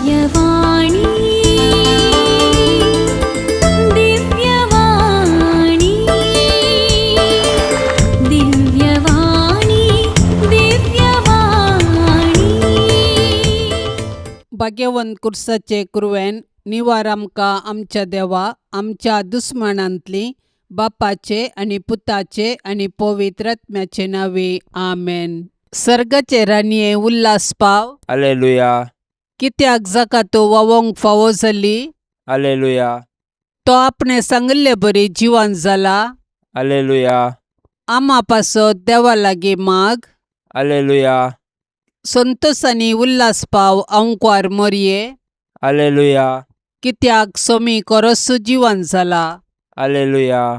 दिव्यवाणी, दिव्यवाणी, दिव्यवाणी, दिव्यवाणी. भाग्यवंत कुर्साचे कुरवेन निवार आमकां आमच्या देवा आमच्या दुस्मानांतली बापाचे आनी पुताचे आनी पवित्र आत्म्याचे नांवे आमेन. सर्गाचे राणये उल्हास पाव. अलेलुया. कित्याक जाका तो वावोंक फावो जाली. अलेलुया. तो आपणे सांगिल्ले बरी जिवन जाला. अलेलुया. आमा पासत देवा लागीं माग. अलेलुया. संतोसांनी उल्हास पाव अंकवार मोरये. अलेलुया. कित्याक सोमी कोरसू जिवन जाला. अलेलुया.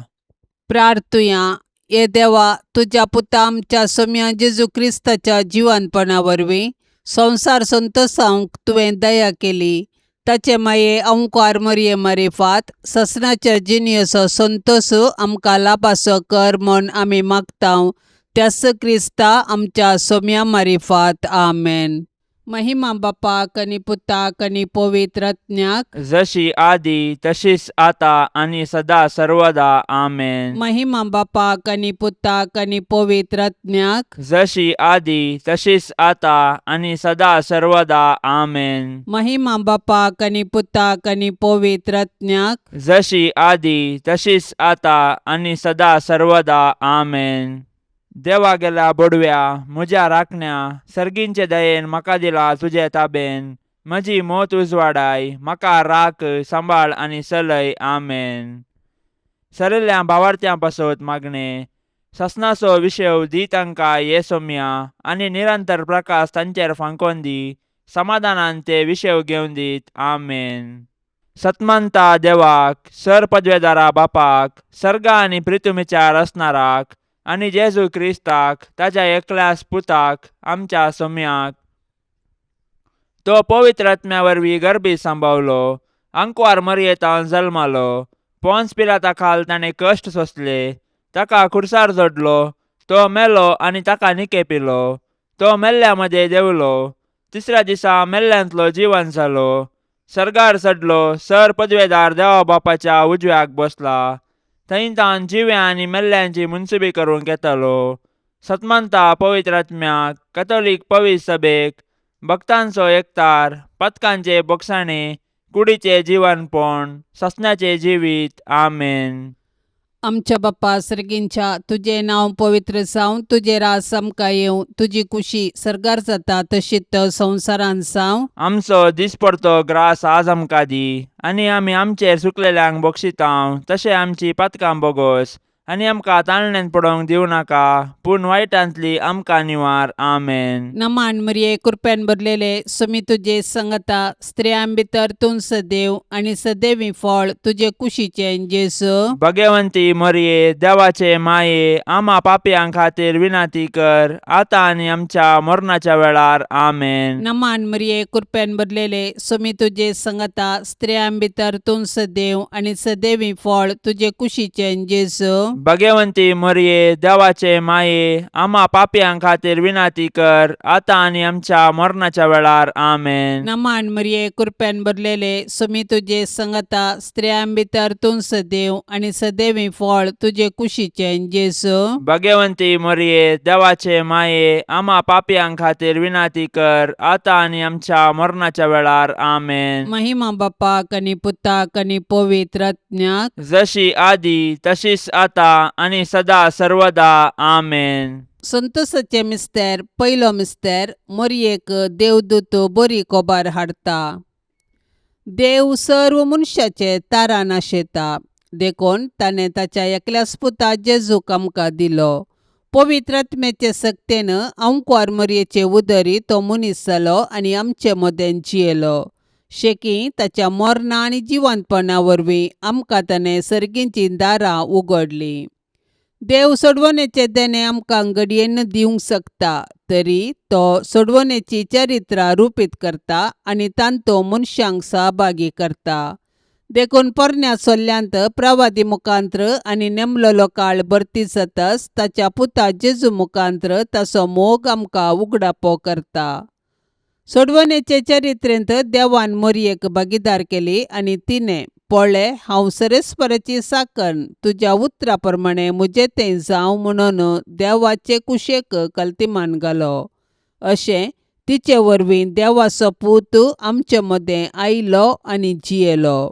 प्रार्थुया. हे देवा, तुज्या पुता आमच्या सोम्या जेजू क्रिस्ताच्या जिवनपणा वरवीं संवसार संतोसावंक तुवें दया केली. ताचे माये अंकार मरये मारिफात ससनाच्या जिणेचो संतोस आमकां लाभासो कर म्हूण आमी मागता त्यास क्रिस्ता आमच्या सोम्या मारिफात. आमेन. महिमा बापाक आनी पुताक आनी पवित्र आत्म्याक. जशी आदी तशीच आता आणि सदा सर्वदा. आमेन. महिमा बापाक आनी पुताक आनी पवित्र आत्म्याक. जशी आदी तशीच आता आणि सदा सर्वदा. आमेन. महिमा बापाक आनी पुताक आनी पवित्र आत्म्याक. जशी आदी तशीच आता आणि सदा सर्वदा. आमेन. देवा गेल्या बोडव्या म्हज्या राखण्या सर्गींचे दयेन म्हाका दिला तुजे ताबेन. म्हजी मोत उजवाडाय म्हाका राख सांबाळ आनी चलय. आमेन. सरिल्ल्या भावार्थ्यां पासत मागणें. ससनाचो विशेव दी तांकां ये सोम्या आनी निरंतर प्रकाश तांचेर फांकोन दी. समाधानान ते विशेव घेवन दीत. आमेन. सतमंता देवाक सर पदवेदारा बापाक सर्गा आनी प्रितुमीच्या रचणाराक आनी जेजू क्रिस्ताक ताज्या एकल्यास पुताक आमच्या सोम्याक तो पवित्र आत्म्या वरवीं गर्भी सांबावलो. आंकवार मरयेतान जल्मालो. पोन्स पिलाता खाल ताणें कश्ट सोंसले. ताका खुर्सार जोडलो. तो मेलो आनी ताका निकेपिलो. तो मेल्ल्या मदें देंवलो. तिसऱ्या दिसा मेल्ल्यांतलो जिवन जालो. सर्गार चडलो. सर पदवेदार देवा बापाच्या उजव्याक बसला. थंय तावन जिव्या आनी मेल्ल्यांची मुनसुबी करूंक येतालो. सतमंता पवित्र आत्म्याक कथोलीक पवित्र सभेक भक्तांचो एकतार पथकांचे बोगसाणे कुडीचे जिवनपण ससनाचें जिवीत. आमेन. आमच्या बाप्पा सर्गींच्या, तुजें नांव पवित्र जावं, तुजें रास आमकां येवं, तुजी कुशी सर्गार जाता तशीच संवसारांत जावं. आमचो दिसपडतो ग्रास आज आमकां दी आनी आमी आमचेर चुकलेल्यांक बक्षितांव तशें आमची पातकां बोगोस आनी आमकां ताळण्यांत पडोवंक दिवं नाका पूण वायटांतली आमकां निवार. आमेन. नमान मरिये, कृपेन भरलेले, सुमी तुजे संगता, स्त्रियां भितर तूं सदैव आनी सदैवी फळ तुजे कुशीचें जेजू. भगवंती मरये देवाचे माये आमा पापयां खातीर विनंती कर आतां आनी आमच्या मरणाच्या वेळार. आमेन. नमान मरिये, कृपेन भरलेले, सुमी तुजे संगता, स्त्रियां भितर तूं सदैव आनी सदैवी फळ तुजे कुशीचें जेजू. भगवंती मरये देवाचे माये आमा पापयां खातीर विनंती कर आतां आनी आमच्या मरणाच्या वेळार. आमेन. नमान मरिये, कृपेन भरलेले, सुमी तुजे संगता, स्त्रियां भितर तूं सदैव आनी सदैवी फळ तुजे कुशीचें जेजू. भगवंती मरये देवाचे माये आमा पापयां खातीर विनंती कर आतां आनी आमच्या मरणाच्या वेळार. आमेन. महिमा बापाक आनी पुताक आनी पवित्र आत्म्याक. जशी आदी तशीच आता आनी सदा सर्वदा. आमेन. संतोषाचे मिस्तेर. पयलो मिस्तेर. मोरयेक देवदूत बरी कोबार हाडटा. देव सर्व मनशाचे तारान आशेता देखून ताणें ताच्या एकल्याच पुता जेजूक आमकां दिलो. पवित्र आत्म्याचे सक्तेन अंकवार मरयेचे उदरी तो मनीस जालो आनी आमचे मदें जियेलो. शेकी ताच्या मरणा आनी जिवंतपणा वरवीं आमकां ताणें सर्गीचीं दारां उगडलीं. देव सोडवणेचें देणें आमकां घडयेन दिवंक शकता तरी तो सोडवणेची चरित्रां रुपीत करता आनी तांतो मनशांक सहभागी करता. देखून पोरण्या सोल्ल्यांत प्रवादी मुखांत्र आनी नेमलेलो काळ भरती जातच ताच्या पुता जेजू मुखांत्र ताचो मोग आमकां उगडापो करता. सोडवणेचे चरित्रेंत देवान मोरयेक भागीदार केली आनी तिणें पळे हांव सरेस्पराची साकन तुज्या उतरा प्रमाणे म्हजें तें जावं म्हणून देवाचे कुशेक कल्तिमान घालो. अशें तिचे वरवीं देवाचो पूत आमचे मदें आयलो आनी जियेलो.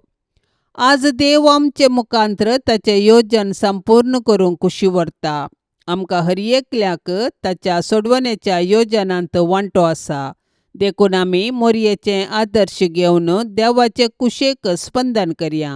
आज देव आमचे मुखांत्र ताचें योजन संपूर्ण करूंक कुशी व्हरता. आमकां हर एकल्याक ताच्या सोडवणेच्या योजनांत वांटो आसा. देखून आमी मोरयेचें आदर्श घेवन देवाचे कुशेक स्पंदन करया.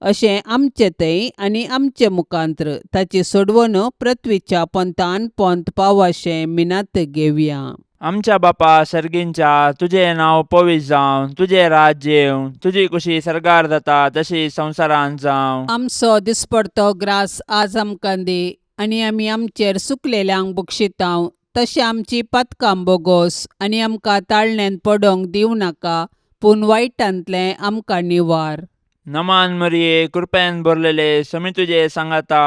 अशें आमचे थंय आनी आमचे मुखांत्र ताची सोडवण पृथ्वीच्या पोंतान पोंत पावाशें मिनात घेवया. आमच्या बापा सर्गींच्या तुजें नांव पवित्र जावं, तुजें राज्य येवं, तुजी कुशी सर्गार जाता तशी संवसारांत जावं. आमचो दिसपडतो ग्रास आज आमकां दी आनी आमी आमचेर सुकलेल्यांक बक्षितांव तशें आमची पातकां बोगोस आनी आमकां ताळण्यांत पडोंक दिवं नाका पूण वायटांतलें आमकां निवार. नमान मरिये, कृपेन भरलेले, समी तुजे सांगाता,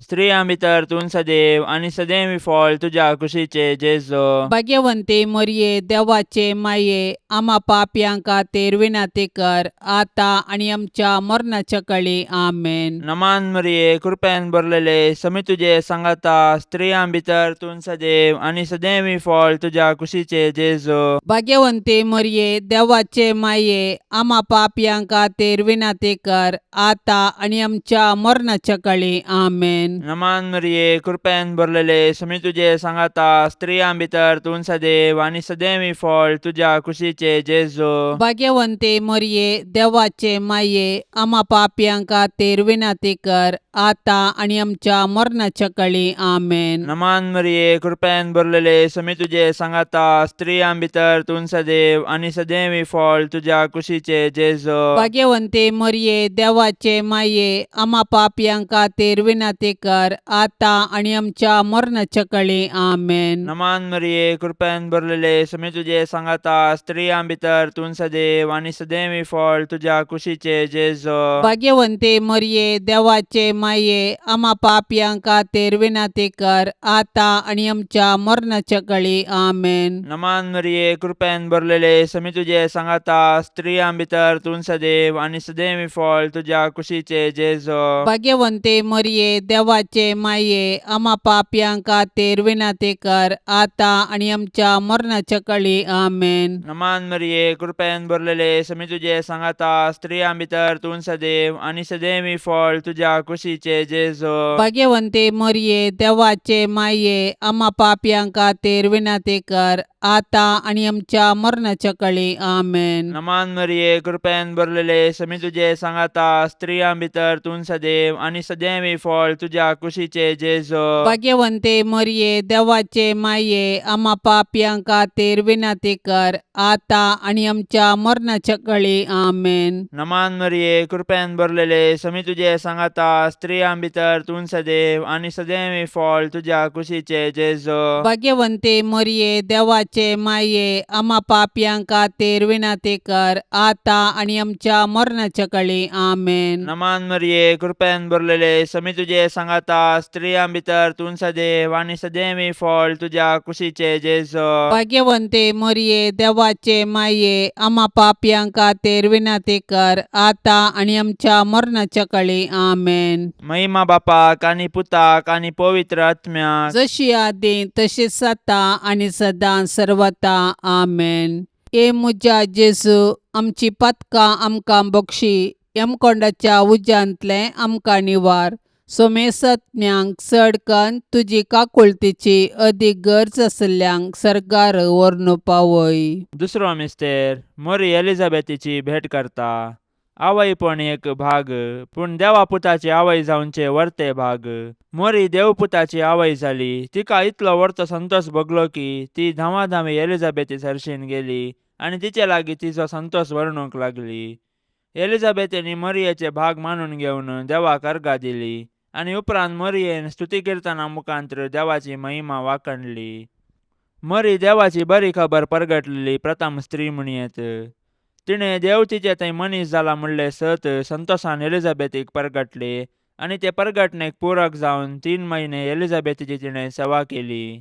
स्त्रियां भितर तूं सदैव आनी सदैव फळ तुज्या कुशीचे जेजो. भाग्यवंती मोरये, देवाचे माये, आमा पापयां खातीर विनंती कर आतां आनी आमच्या मरणाच्या कळी. आमेन. नमान मरिये, कृपेन भरलेले, समी तुजे सांगाता, स्त्रियां भितर तूं सदैव आनी सदैव फळ तुज्या कुशीचे जेजो. भाग्यवंती मोरये, देवाचे माये, आमा पापयां खातीर विनंती कर आतां आनी आमच्या मरणाच्या कळी. आमेन. नमान मरिये, कृपेन भरलेले, समी तुजे सांगाता, स्त्रियां भितर तूं सदैव आनी सदैव फळ तुज्या कुशीचे जेजो. भाग्यवंती मोरये, देवाचे माये, आमा पापयां खातीर विनंती कर आतां आनी आमच्या मरणाच्या कळी. आमेन. नमान मरिये, कृपेन भरलेले, समी तुजे सांगाता, स्त्रियां भितर तूं सदैव आनी सदैव फळ तुज्या कुशीचे जेजो. भाग्यवंती मोरये, देवाचे माये, आमा पापयां खातीर विनंती कर आतां आनी आमच्या मरणाच्या कळी. आमेन. नमान मरिये, कृपेन भरलेले, समी तुजे सांगाता, स्त्रियां भितर तूं सदैव आनी सदैव फळ तुज्या कुशीचे जेजो. भाग्यवंती मोरये, देवाचे माये, आमा पापयां खातीर विनंती कर आतां आनी आमच्या मरणाच्या कळी. आमेन. नमान मरिये, कृपेन भरलेले, समी तुजे सांगाता, स्त्रियां भितर तूं सदैव आनी सदैव फळ तुज्या कुशीचे जेजो. भाग्यवंती मोरये, देवाचे माये, आमा पापयां खातीर विनंती कर आतां आनी आमच्या मरणाच्या कळी. आमेन. नमान मरिये, कृपेन भरलेले, समी तुजे सांगाता, स्त्रियां भितर तूं सदैव आनी सदैव फळ तुज्या कुशीचे जेजो. भाग्यवंती मोरये, देवाचे माये, आमा पापयां खातीर विनंती कर आतां आनी आमच्या मरणाच्या कळी. आमेन. नमान मरिये, कृपेन भरलेले, समी तुजे सांगाता, स्त्रियां भितर तूं सदैव आनी सदैव फळ तुज्या कुशीचे जेजो. भाग्यवंती मोरये, देवाचे माये, आमा पापयां खातीर विनंती कर आतां आनी आमच्या मरणाच्या कळी. आमेन. नमान मरिये, कृपेन भरलेले, समी तुजे सांगाता, स्त्रियां भितर तूं सदैव आनी सदैव फळ तुज्या कुशीचे जेजो. भाग्यवंती मोरये, देवाचे माये, आमा पापयां खातीर विनंती कर आतां आनी आमच्या मरणाच्या कळी. आमेन. नमान मरिये, कृपेन भरलेले, समी तुजे सांगाता, स्त्रियां भितर तूं सदैव आनी सदैव फळ तुज्या कुशीचे जेजो. भाग्यवंती मोरये, देवाचे माये, आमा पापयां खातीर विनंती कर आतां आनी आमच्या मरणाच्या कळी. आमेन. महिमा बापाक आनी पुताक आनी पवित्र आत्म्याक, जशी आदी तशीच आतां आनी सदां सर्वता. आमेन. ए म्हज्या जेजू, आमची पातकां आमकां बक्षी, यमकोंडाच्या उज्यांतलें आमकां निवार, सोमेसत्म्यांक चड कन्न तुजी काकुळतीची अदीक गरज आशिल्ल्यांक सर्गार व्हरून पावय. दुसरो मिस्तेर मोरी एलिझाबेथीची भेट करता. आवयपण एक भाग, पूण देवा पुताची आवय जावचे वर्ते भाग. मोरी देवपुताची आवय जाली. तिका इतलो वर्तो संतोष भोगलो की ती धांवाधांवी एलिझाबेथी सरशीन गेली आनी तिचे लागीं तिचो संतोष वर्णूंक लागली. एलिझाबेथीन मोरयेचे भाग मानून घेवन देवाक अर्गां दिली आनी उपरांत मोरयेन स्तुती किर्तना मुखांत्र देवाची महिमा वाखणली. मोरी देवाची बरी खबर परगटलेली प्रथम स्त्री म्हणयेत. तिणें देव तिचे थंय मनीस जाला म्हणलें सत संतोषान एलिझाबेथीक परगटले आनी ते परगटणेक पूरक जावन 3 म्हयने एलिझाबेथीची तिणें सेवा केली.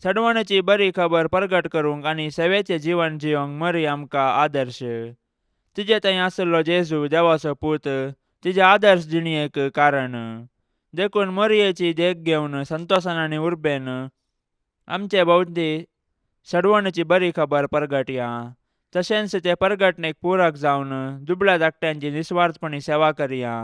सडवणेची बरी खबर परगट करूंक आनी सेवेचें जिवन जिवंक मरी आमकां आदर्श. तिजे थंय आसलो जेजू देवाचो पूत तिजे आदर्श जिणेक कारण. देखून मरयेची देख घेवन संतोसान आनी उर्बेन आमचे भोंवती सडवणेची बरी खबर परगटया. तशेंच ते परगटणेक पूरक जावन दुबळ्या धाकट्यांची निस्वार्थपणी सेवा करया.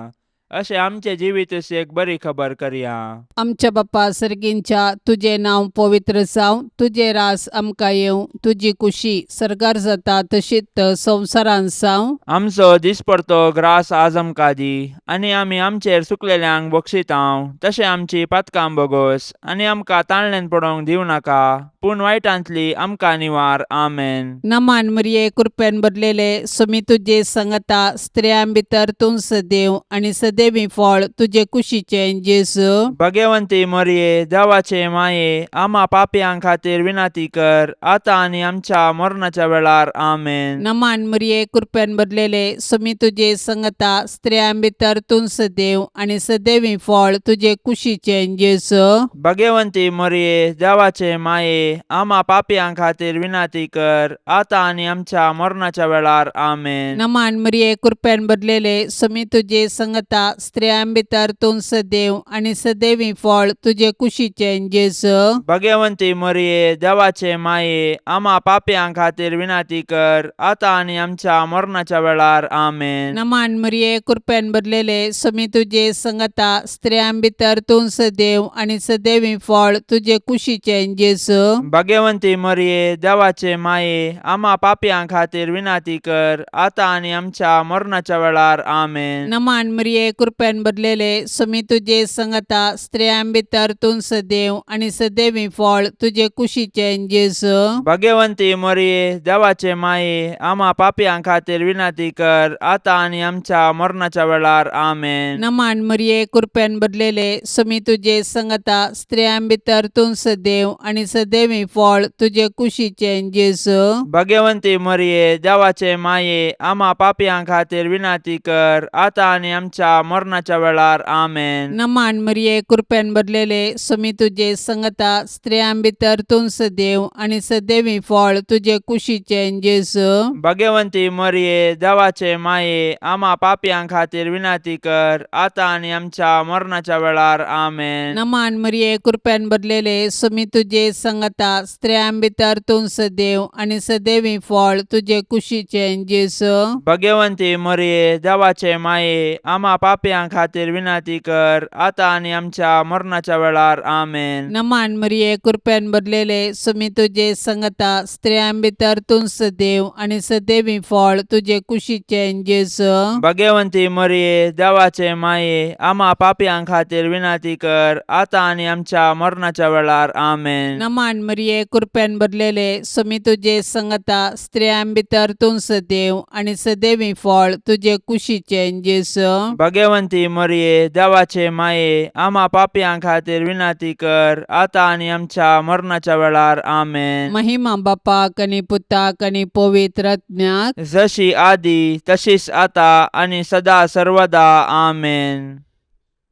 अशें आमचें जिवीत एक बरी खबर करया. आमच्या बापा सर्गींच्या, तुजें नांव पवित्र जावं, तुजें रास आमकां येवं, तुजी कुशी सर्गार जाता तशीच संवसारांत जावं. आमचो दिसपडतो ग्रास आज आमकां दी आनी आमी आमचेर चुकलेल्यांक बक्षितांव तशें आमची पातकां बोगोस आनी आमकां ताळण्यान पडोवंक दिवं नाका, पूण वायटांतली आमकां निवार. आमेन. नमान मरिये, कृपेन भरलेले, सुमी तुजे संगता, स्त्रियां भितर तूं सदैव आनी सदैवी फळ तुजे कुशीचें जेजू. भगवंती मरये, देवाचे माये, आमा पापयां खातीर विनंती कर, आतां आनी आमच्या मरणाच्या वेळार. आमेन. नमान मरिये, कृपेन भरलेले, सुमी तुजे संगता, स्त्रियां भितर तूं सदैव आनी सदैवी फळ तुजे कुशीचें जेजू. भगवंती मरये, देवाचे माये, आमा पापयां खातीर विनंती कर, आतां आनी आमच्या मरणाच्या वेळार. आमेन. नमान मरिये, कृपेन भरलेले, सुमी तुजे संगता, स्त्रियां भितर तूं सदैव आनी सदैवी फळ तुजे कुशीचें जेजू. भगवंती मरये, देवाचे माये, आमा पापयां खातीर विनंती कर, आतां आनी आमच्या मरणाच्या वेळार. आमेन. नमान मरिये, कृपेन भरलेले, सुमी तुजे संगता, स्त्रियां भितर तूं सदैव आनी सदैवी फळ तुजे कुशीचें जेजू. भगवंती मरये, देवाचे माये, आमा पापयां खातीर विनंती कर, आतां आनी आमच्या मरणाच्या वेळार. आमेन. नमान मरिये, कृपेन भरलेले, सुमी तुजे संगता, स्त्रियां भितर तूं सदैव आनी सदैवी फळ तुजे कुशीचें जेजू. भगवंती मरये, देवाचे माये, आमा पापयां खातीर विनंती कर, आतां आनी आमच्या मरणाच्या वेळार. आमेन. नमान मरिये, कृपेन भरलेले, सुमी तुजे संगता, स्त्रियां भितर तूं सदैव आनी सदैवी फळ तुजे कुशीचें जेजू. भगवंती मरये, देवाचे माये, आमा पापयां खातीर विनंती कर, आतां आनी आमच्या मरणाच्या वेळार. आमेन. नमान मरिये, कृपेन भरलेले, सुमी तुजे संगता, स्त्रियां भितर तूं सदैव आनी सदैवी फळ तुजे कुशीचें जेजू. भगवंती मरये, देवाचे माये, आमा पापयां खातीर विनंती कर, आतां आनी आमच्या मरणाच्या वेळार. आमेन. नमान मरिये, कृपेन भरलेले, सुमी तुजे संगता, स्त्रियां भितर तूं सदैव आनी सदैवी फळ तुजे कुशीचें जेजू. भगवंती मरये, देवाचे माये, आमा पापयां खातीर विनंती कर, आतां आनी आमच्या मरणाच्या वेळार. आमेन. नमान मरिये, कृपेन भरलेले, सुमी तुजे संगता, स्त्रियां भितर तूं सदैव आनी सदैवी फळ तुजे कुशीचें जेजू. भगवंती मरये, देवाचे माये, आमा पापयां खातीर विनंती कर, आतां आनी आमच्या मरणाच्या वेळार. आमेन. नमान मरिये, कृपेन भरलेले, सुमी तुजे संगता, स्त्रियां भितर तूं सदैव आनी सदैवी फळ तुजे कुशीचें जेजू. भगवंती मरये, देवाचे माये, आमा पापयां खातीर विनंती कर, आतां आनी आमच्या मरणाच्या वेळार. आमेन. महिमा बापाक आनी पुताक आनी पवित्र आत्म्याक, जशी आदी तशीच आता आनी सदा सर्वदा. आमेन.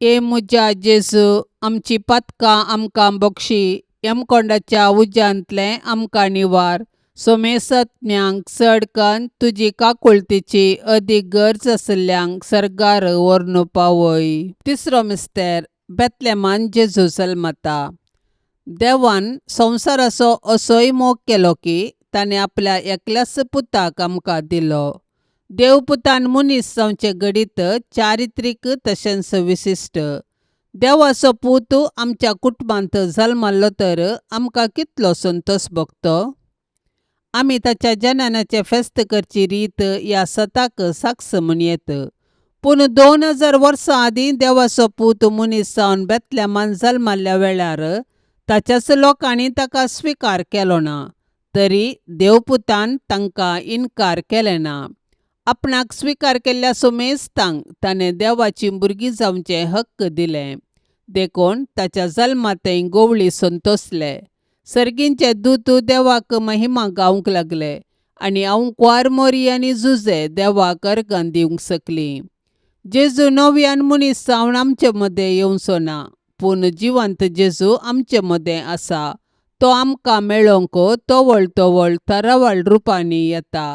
ए म्हज्या जेजू, आमची पातकां आमकां बक्षी, यमकोंडाच्या उज्यांतलें आमकां निवार, सोमेसत्म्यांक चड कन्न तुजी काकुळतीची अदीक गरज आशिल्ल्यांक सर्गार व्हरून पावय. तिसरो मिस्तेर, बेतलेमान जेजू जल्मता. देवान संवसाराचो असोय मोग केलो की ताणें आपल्या एकल्याच पुताक आमकां दिलो. देव पुतान मनीस जावचें घडीत चारित्रीक तशेंच विशिश्ट. देवाचो पूत आमच्या कुटुंबांत जल्मल्लो तर आमकां कितलो संतोश भोगतो. आमी ताच्या जननाचें फेस्त करची रीत ह्या सताक साक्ष म्हूण येत. पूण 2000 वर्सां आदीं देवाचो पूत मनीस जावन बेतलेमान जल्मल्ल्या वेळार ताच्याच लोकांनी ताका स्विकार केलो ना, तरी देवपुतान तांकां इनकार केलें ना. आपणाक स्विकार केल्ल्या सुमेस्तांक ताणें देवाची भुरगीं जावचें हक्क दिलें. देखून ताच्या जल्मांतय गोवळी संतोसले. सर्गींचे दूत देवाक महिमा गावंक लागले आनी आंवकुवार मोरी आनी जुजे देवाक अर्गां दिवंक शकलीं. जेजू नव्यान मनीस जावन आमचे मदें येवचो ना, पूण जिवंत जेजू आमचे मदें आसा. तो आमकां मेळोवंक तवळ तवळ तरावळ रुपांनी येता.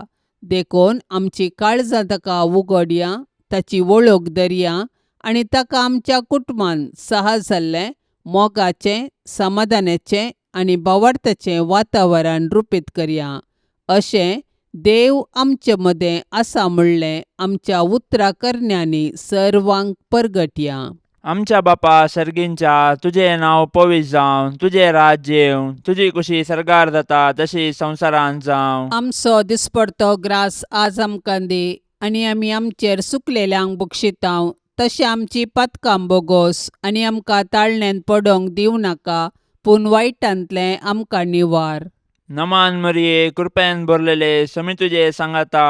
देखून आमची काळजां ताका उगडया, ताची वळख धरया आनी ताका आमच्या कुटुंबान सहज जाल्लें मोगाचें, समाधानाचें आनी भावार्थाचें वातावरण रुपीत करया. अशें देव आमचे मदें आसा म्हणलें आमच्या उतरा करण्यांनी सर्वांक परगटया. आमच्या बापा सर्गींच्या, तुजें नांव पवित्र जावं, तुजें राज्य येवं, तुजी कुशी सर्गार जाता तशी संवसारांत जावं. आमचो दिसपडतो ग्रास आज आमकां दी आनी आमी आमचेर सुकलेल्यांक बक्षितांव तशें आमची पातकां बोगोस आनी आमकां ताळण्यांत पडोंक दिवं नाका, पूण वायटांतलें आमकां निवार. नमान मरिये, कृपेन भरलेले, समी तुजे सांगाता,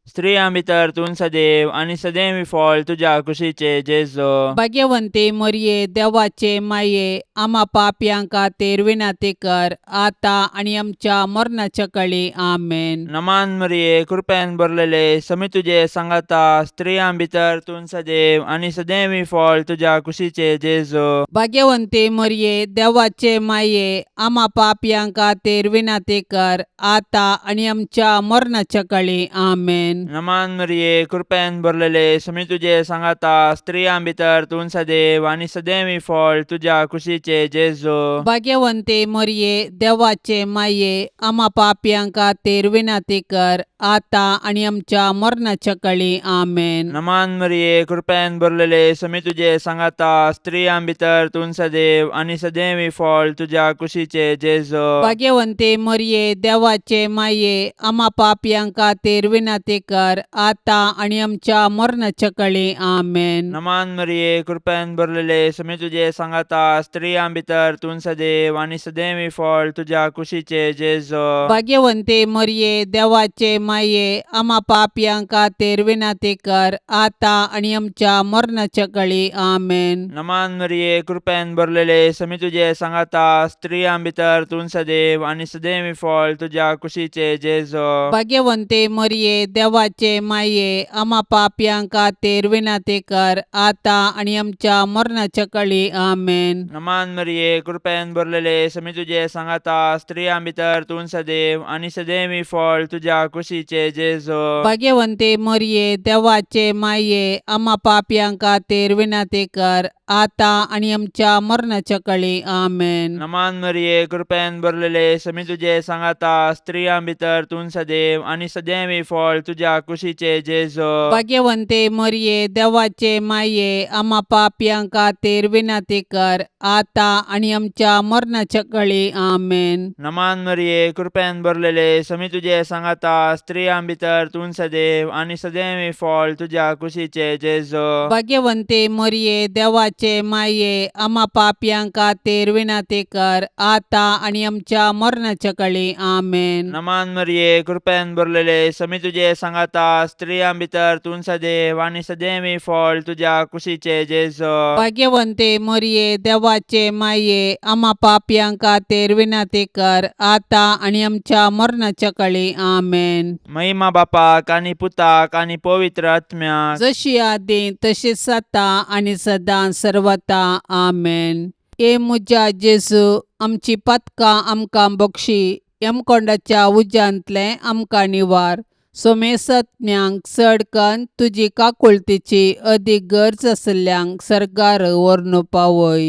स्त्रियां भितर तूं सदैव आनी सदैव फळ तुज्या कुशीचे जेजो. भाग्यवंती मरिये, देवाचे माये, आमा पापयां खातीर विनंती कर आतां आनी आमच्या मरणाच्या कळी. आमेन. नमान मरिये, कृपेन भरलेले, समी तुजे सांगाता, स्त्रियां भितर तूं सदैव आनी सदैव फळ तुज्या कुशीचे जेजो. भाग्यवंती मरिये, देवाचे माये, आमा पापयां खातीर विनंती कर आतां आनी आमच्या मरणाच्या कळी. आमेन. नमान मरिये, कृपेन भरलेले, समी तुजे सांगाता, स्त्रियां भितर तूं सदैव आनी सदैव फळ तुज्या कुशीचे जेजो. भाग्यवंती मरिये, देवाचे माये, आमा पापयां खातीर विनंती कर आतां आनी आमच्या मरणाच्या कळी. आमेन. नमान मरिये, कृपेन भरलेले, समी तुजे सांगाता, स्त्रियां भितर तूं सदैव आनी सदैव फळ तुज्या कुशीचे जेजो. भाग्यवंती मरिये, देवाचे माये, आमा पापयां खातीर विनंती कर आतां आनी आमच्या मरणाच्या कळी. आमेन. नमान मरिये, कृपेन भरलेले, समी तुजे सांगाता, स्त्रियां भितर तूं सदैव आनी सदैव फळ तुज्या कुशीचे जेजो. भाग्यवंती मरिये, देवाचे माये, आमा पापयां खातीर विनंती कर आतां आनी आमच्या मरणाच्या कळी. आमेन. नमान मरिये, कृपेन भरलेले, समी तुजे सांगाता, स्त्रियां भितर तूं सदैव आनी सदैव फळ तुज्या कुशीचे जेजो. भाग्यवंती मरिये, देवाचे माये, आमा पापयां खातीर विनंती कर आतां आनी आमच्या मरणाच्या कळी. आमेन. नमान मरिये, कृपेन भरलेले, समी तुजे सांगाता, स्त्रियां भितर तूं सदैव आनी सदैव फळ तुज्या कुशीचे जेजो. भाग्यवंती मरिये, देवाचे माये, आमा पापयां खातीर विनंती कर आतां आनी आमच्या मरणाच्या कळी. आमेन. नमान मरिये, कृपेन भरलेले, समी तुजे सांगाता, स्त्रियां भितर तूं सदैव आनी सदैव फळ तुज्या कुशीचे जेजो. भाग्यवंती मरिये, देवाचे माये, आमा पापयां खातीर विनंती कर आतां आनी आमच्या मरणाच्या कळी. आमेन. नमान मरिये, कृपेन भरलेले, समी तुजे सांगाता, स्त्रियां भितर तूं सदैव आनी सदैव फळ तुज्या कुशीचे जेजो. भाग्यवंती मरिये, देवाचे माये, आमा पापयां खातीर विनंती कर आतां आनी आमच्या मरणाच्या कळी. आमेन. नमान मरिये, कृपेन भरलेले, समी तुजे सांगाता, स्त्रियां भितर तूं सदैव आनी सदैव फळ तुज्या कुशीचे जेजो. भाग्यवंती मरिये, देवाचे माये, आमा पापयां खातीर विनंती कर आतां आनी आमच्या मरणाच्या कळी. आमेन. महिमा बापाक आनी पुताक आनी पवित्र आत्म्याक, जशी आदी तशीच आतां आनी सदां सर्वता. आमेन. हे म्हज्या जेजू, आमची पातकां आमकां बक्षी, यमकोंडाच्या उज्यांतलें आमकां निवार, सोमेसत्म्यांक चड कन्न तुजी काकुळतीची अदीक गरज आशिल्ल्यांक सर्गार व्हरून पावय.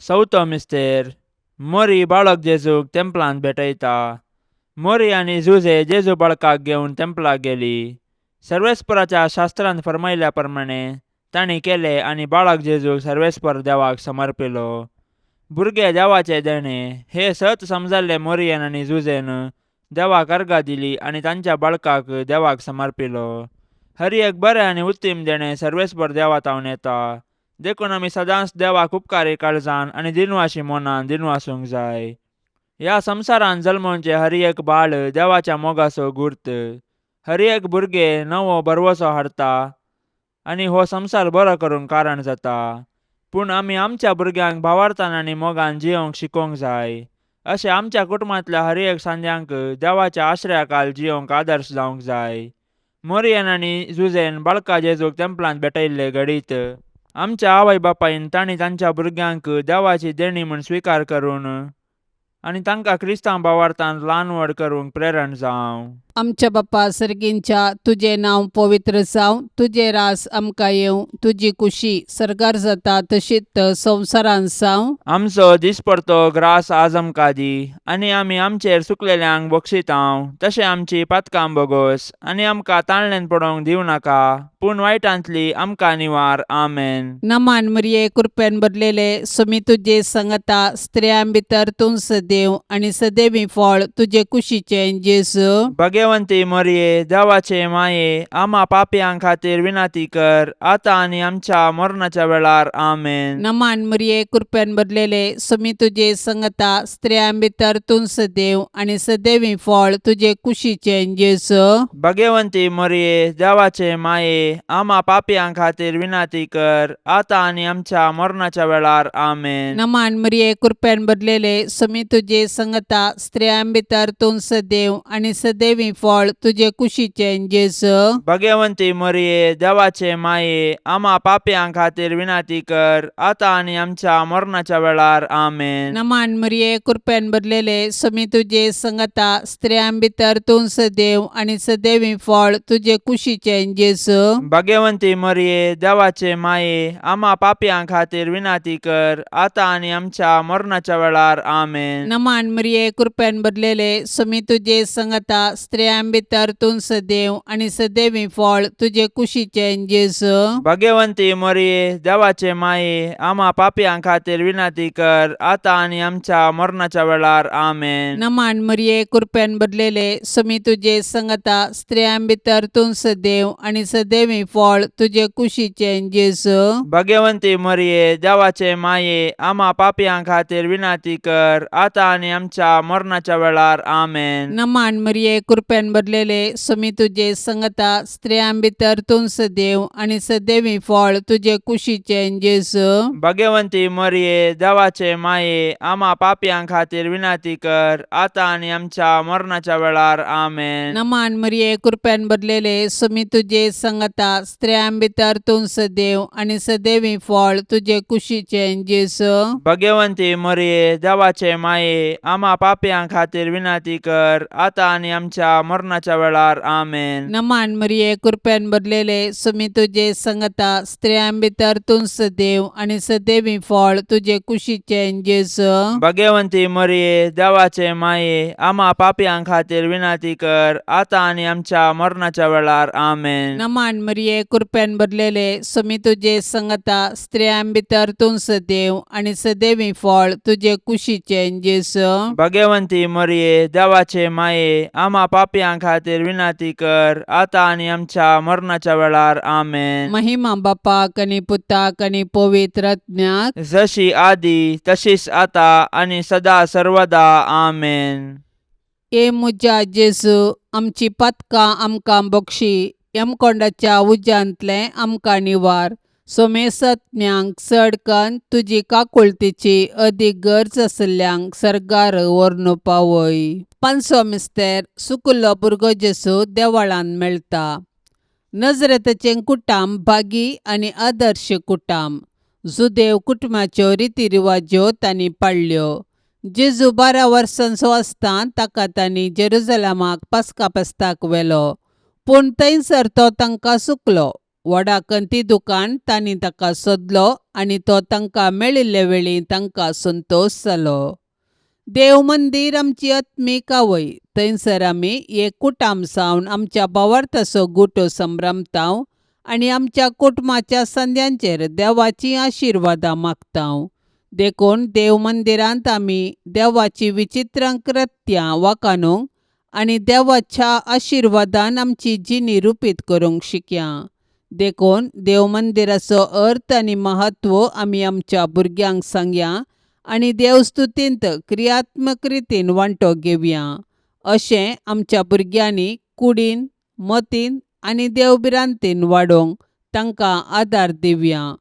चवथो मिस्तेर. मोरी बाळक जेजूक तेंपलांत भेटयता. मोरी आनी जुझे जेजू बाळकाक घेवन तेंपलाक गेली. सर्वेस्पराच्या शास्त्रांत फर्मायल्या प्रमाणे तांणी केलें आनी बाळक जेजूक सर्वेस्पर देवाक समर्पिलो. भुरगे देवाचे देणे हे सत समजाल्ले मोरियन आनी जुझेन देवाक अर्गां दिली आनी तांच्या बाळकाक देवाक समर्पिलो. हर एक बरें आनी उत्तीम देणें सर्वेस्पर देवा तावन येता, देखून आमी सदांच देवाक उपकारी काळजान आनी दिनवाशी मनान दिनवासूंक जाय. ह्या संवसारांत जल्मोवचें हर एक बाळ देवाच्या मोगाचो गुर्त. हर एक भुरगें नवो भरवसो हाडटा आनी हो संवसार बरो करूंक कारण जाता. पूण आमी आमच्या भुरग्यांक भावार्थान आनी मोगान जियोंक शिकोवंक जाय. अशें आमच्या कुटुंबांतल्या हर एक सांद्यांक देवाच्या आश्रयाखाल जियोंक आदर्श जावंक जाय. मोरियन आनी जुझेन बाळका जेजूक तेंपलांत भेटयल्ले घडीत आमच्या आवय बापायन तांणी तांच्या भुरग्यांक देवाची देणी म्हूण स्विकार करून आनी तांकां क्रिस्तांव भावार्थान ल्हान व्हड करूंक प्रेरण जावं. आमच्या बापा सर्गींच्या तुजें नांव पवित्र जावं, तुजें रास आमकां येवं, तुजी कुशी सर्गार जाता तशीच संवसारांत जावं. आमचो दिसपडतो ग्रास आज आमकां दी आनी आमी आमचेर सुकलेल्यांक बक्षितांव तशें आमची पातकां बोगोस आनी आमकां ताळण्यान पडोवंक दिवं नाका पूण वायटांतली आमकां निवार. आमेन. नमान मरिये, कृपेन भरलेले, सुमी तुजे संगता, स्त्रियां भितर तूं सदैव आनी सदैवी फळ तुजे कुशीचें जेजू. भगवंती मरिये, देवाचे माये, आमा पापयां खातीर विनंती कर आतां आनी आमच्या मरणाच्या वेळार. आमेन. नमान मरिये, कृपेन भरलेले, सुमी तुजे संगता, स्त्रियां भितर तूं सदैव आनी सदैवी फळ तुजे कुशीचें जेजू. भगवंती मरिये, देवाचे माये, आमा पापयां खातीर विनंती कर आतां आनी आमच्या मरणाच्या वेळार. आमेन. नमान मरिये, कृपेन भरलेले, सुमी तुजे संगता, स्त्रियां भितर तूं सदैव आनी सदैवी फळ तुजे कुशीचें जेजू. भगवंती मरिये, देवाचे माये, आमा पापयां खातीर विनंती कर आतां आनी आमच्या मरणाच्या वेळार. आमेन. नमान मरिये, कृपेन भरलेले, सुमी तुजे संगता, स्त्रियां भितर तूं सदैव आनी सदैवी फळ तुजे कुशीचें जेजू. भगवंती मरिये, देवाचे माये, आमा पापयां खातीर विनंती कर आतां आनी आमच्या मरणाच्या वेळार. आमेन. नमान मरिये, कृपेन भरलेले, सुमी तुजे संगता, स्त्रियां भितर तूं सदैव आनी सदैवी फळ तुजे कुशीचें जेजू. भगवंती मरिये, देवाचे माये, आमा पापयां खातीर विनंती कर आतां आनी आमच्या मरणाच्या वेळार. आमेन. नमान मरिये, कृपेन भरलेले, सुमी तुजे संगता, स्त्रियां भितर तूं सदैव आनी सदैवी फळ तुजे कुशीचें जेजू. भगवंती मरिये, देवाचे माये, आमा पापयां खातीर विनंती कर आतां आनी आमच्या मरणाच्या वेळार. आमेन. नमान मरिये, कृपेन भरलेले, सुमी तुजे संगता, स्त्रियां भितर तूं सदैव आनी सदैवी फळ तुजे कुशीचें जेजू. भगवंती मरिये, देवाचे माये, आमा पापयां खातीर विनंती कर आतां आनी आमच्या मरणाच्या वेळार. आमेन. नमान मरिये, कृपेन भरलेले, सुमी तुजे संगता, स्त्रियां भितर तूं सदैव आनी सदैवी फळ तुजे कुशीचें जेजू. भगवंती मरिये, देवाचे माये, आमा पापयां खातीर विनंती कर आतां आनी आमच्या मरणाच्या वेळार. आमेन. नमान मरिये, कृपेन भरलेले, सुमी तुजे संगता, स्त्रियां भितर तूं सदैव आनी सदैवी फळ तुजे कुशीचें जेजू. भगवंती मरिये, देवाचे माये, आमा पापयां खातीर विनंती कर आतां आनी आमच्या मरणाच्या वेळार. आमेन. नमान मरिये, कृपेन भरलेले, सुमी तुजे संगता, स्त्रियां भितर तूं सदैव आनी सदैवी फळ तुजे कुशीचें जेजू. भगवंती मरिये, देवाचे माये, आमा पापयां खातीर विनंती कर आतां आनी आमच्या मरणाच्या वेळार. आमेन. महिमा बापाक आनी पुताक आनी पवित्र आत्म्याक. जशी आदी तशीच आता आनी सदा सर्वदा. आमेन. ए म्हज्या जेजू, आमची पातकां आमकां बक्षी, यमकोंडाच्या उज्यांतलें आमकां निवार, सोमेसत्म्यांक चड कन्न तुजी काकुळतीची अदीक गरज आशिल्ल्यांक सर्गार व्हरून पावय. पांचवो मिस्तेर, सुकुल्लो भुरगो जेजू देवळांत मेळटा. नजरेताचें कुटाम भागी आनी आदर्श कुटाम. जुदेव कुटुंबाच्यो रिती रिवाज्यो तांणी पाळ्ळ्यो. जेजू 12 वर्सांचो आसतना ताका तांणी जेरुजलमाक पास्का फेस्ताक व्हेलो, पूण थंयसर तो तांकां चुकलो. व्हडा खंती दुकान तांणी ताका सोदलो आनी तो तांकां मेळिल्ले वेळी तांकां संतोश जालो. देव मंदीर आमची आत्मीक आवय. थंयसर आमी एक कुटाम जावन आमच्या भावार्थाचो गुटो संभ्रमता आनी आमच्या कुटुंबाच्या संद्यांचेर देवाचीं आशिर्वादां मागता. देखून देव मंदिरांत आमी देवाची विचित्र कृत्यां वाखाणूंक आनी देवाच्या आशिर्वादान आमची जिणी रुपीत करूंक शिकया. देखून देव मंदिराचो अर्थ आनी म्हत्व आमी आमच्या भुरग्यांक सांगया आनी देवस्तुतींत क्रियात्मक रितीन वांटो घेवया. अशें आमच्या भुरग्यांनी कुडीन, मतीन आनी देवभिरांतीन वाडोवंक तांकां आदार दिवया.